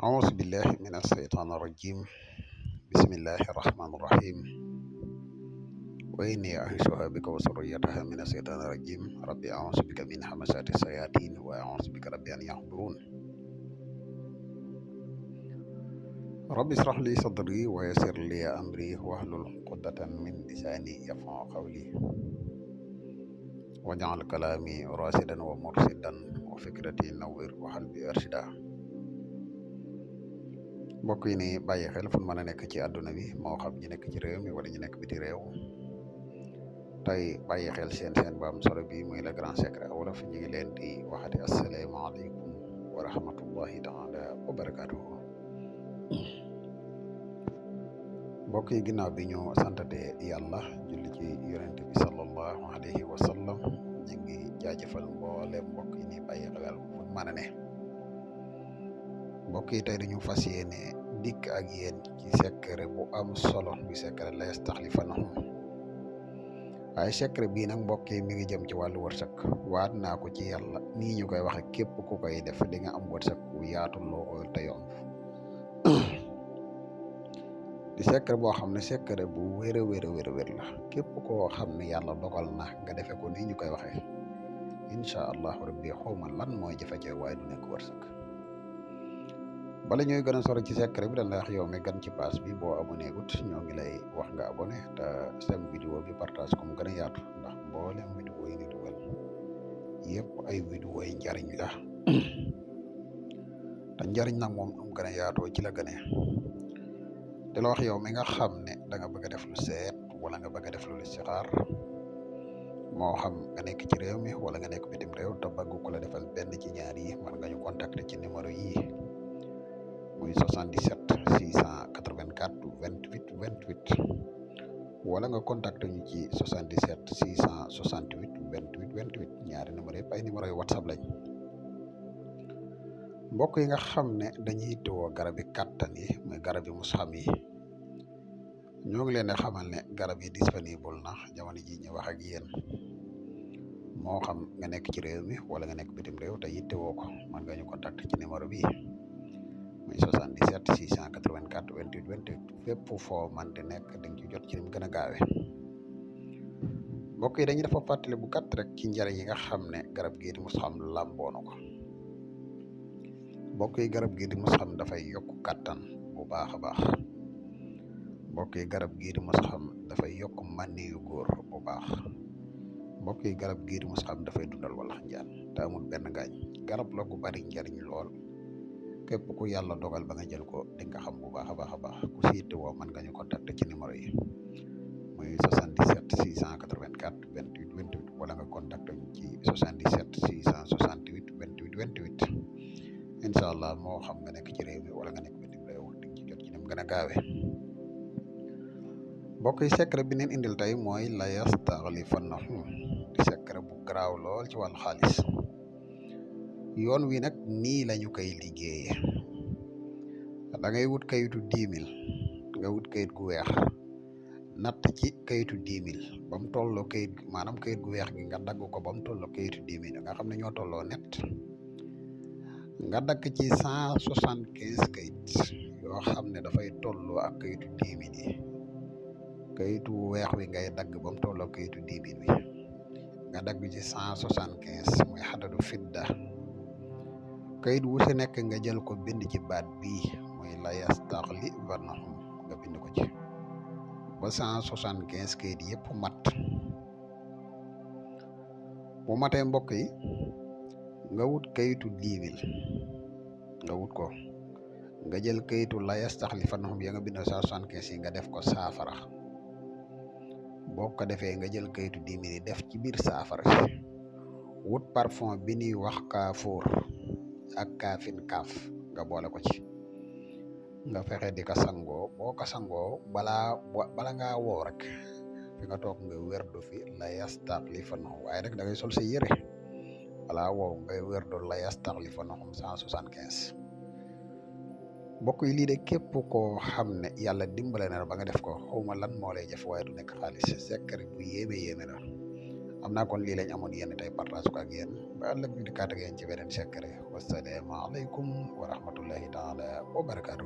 أعوذ بالله من الشيطان الرجيم بسم الله الرحمن الرحيم وإني أعيذها بك وذريتها من الشيطان الرجيم ربي أعوذ بك من همزات الشياطين وأعوذ بك ربي أن يحضرون ربي اشرح لي صدري ويسر لي أمري واحلل عقدة من لساني يفقهوا قولي واجعل كلامي راشدا ومرشدا وفكرتي نور وقلبي أرشدا mbokk yi ni bàyyi xel fu mën a nekk ci àdduna bi moo xam ñi nekk ci réew mi wala ñu nekk biti réew tey bàyyi xel seen bu am solo bi muy le grand secret wolof ñu ngi leen di waxati asalaamaaleykum wa rahmatullahi taala wa barakatuhu mbokk yi ginnaaw bi ñu santate yàlla julli ci yonent bi sallallahu alayhi wa sallam ñu ngi jaajëfal mboolem mbokk yi ni bàyyi xel fu mën a ne mbokk yi tey dañu fas yéene dikk ak yéen ci secret bu am solo bi secret la yastaxlifanahum waaye secret bii nag mbokk yi mi ngi jëm ci wàllu wërsëg waat naa ko ci yàlla nii ñu koy waxe képp ku koy def di nga am wërsëg bu yaatu lool te yomb di secret boo xam ne secret bu wér a wér la képp koo xam ne yàlla dogal na nga defe ko nii ñu koy waxe incha allahu rabbi xawma lan mooy jafe-jafe waaye du nekk wërsëg bala ñooy gën a sori ci secret bi dañ lay wax yow mi gan ci page bi boo abonné gut ñoo ngi lay wax nga abonné te sem vidéo bi partage ko mu gën a yaatu ndax mboolem vidéo yi ni dugal yëpp ay vidéo yi njariñ la te njariñ nag moom nu mu gën a yaatoo ci la gënee te la wax yow mi nga xam ne da nga bëgg a def lu seet wala nga bëgg a def lu listixaar moo xam nga nekk ci réew mi wala nga nekk bitim réew te bëgg ko la defal benn ci ñaar yi mën nga ñu contacter ci numéro yi muy 77 684 28 28 wala nga contacté ñu ci 77 668 28 28 ñaari numéro yëpp ay numéro yu whatsapp lañ mbokk yi nga xam ne dañuy tewoo garabi kàttan yi muy garabi musxam yi ñoo ngi leen di xamal ne garab yi disponible na jamono ji ñu wax ak yéen moo xam nga nekk ci réew mi wala nga nekk bitim réew te yittewoo ko man nga ñu contacté ci numéro bi muy 77 684 28 28 fépp foo man di nekk da nga ci jot ci ni mu gën a gaawe mbokk yi dañuy dafa fàttali bu gàtt rek ci njariñ yi nga xam ne garab gii di musxam làmboona ko mbokk yi garab gii di musxam dafay yokk kàttan bu baax a baax mbokk yi garab gii di musxam dafay yokk mànni yu góor bu baax mbokk yi garab gii di musxam dafay dundal walax njaan te amul benn ngaañ garab la gu bari njariñ lool képp ku yàlla dogal ba nga jël ko di nga xam bu baax a baax ku siite woo mën nga ñu contacter ci numéro yi muy 77 684 28 28 wala nga contacter ñu ci 77 668 28 28 incha allah moo xam nga nekk ci réew mi wala nga nekk bitim réew di nga ci jot ci ni mu gën a gaawee mbokk yi secret bi neen indil tey mooy la yastaxlifannahum di secret bu garaaw lool ci wàllu xaalis yoon wi nag nii lañu koy liggéeye da ngay wut kayitu 10 000 nga wut kayit gu weex natt ci kayitu 10 000 ba mu tolloo kayit maanaam kayit gu weex gi nga dagg ko ba mu tolloo kayitu 10 000 nga xam ne ñoo tolloo net nga dagg ci 175 kayit yoo xam ne dafay tolloo ak kayitu 10 000 yi kayitu weex wi ngay dagg ba mu tolloo kayitu 10 000 wi nga dagg ci 175 muy xadadu fidda kayit wu si nekk nga jël ko bind ci baat bii muy la yastaxlifannahum nga bind ko ci ba 175 kayit yëpp mat bu matee mbokk yi nga wut kayitu 10 000 nga wut ko nga jël kayitu la yastaxlifannahum ya nga bind 175 yi nga def ko saafara boo ko defee nga jël kayitu 10 000 yi def ci biir saafara si wut parfum bi ñuy wax kaafoor ak kaafin kaaf nga boole ko ci nga fexe di ko sangoo boo ko sangoo bala ngaa woo rek fi nga toog nga werdu fi la yastaxlifannahum waaye rek da ngay sol sa yére wala woow ngay werdu la yastaxlifannahum 175 mbokk yi lii de képp koo xam ne yàlla dimbale na ba nga def ko xawma lan moo lay jëf waaye du nekk xaalis secret bu yéeme la am naa kon lii lañ amoon yéen tey partage ko ak yéen ba ëllëg ñu dikkaat ak yéen ci beneen secret wassalaamu aleykum wa rahmatullahi taala wa barakaatu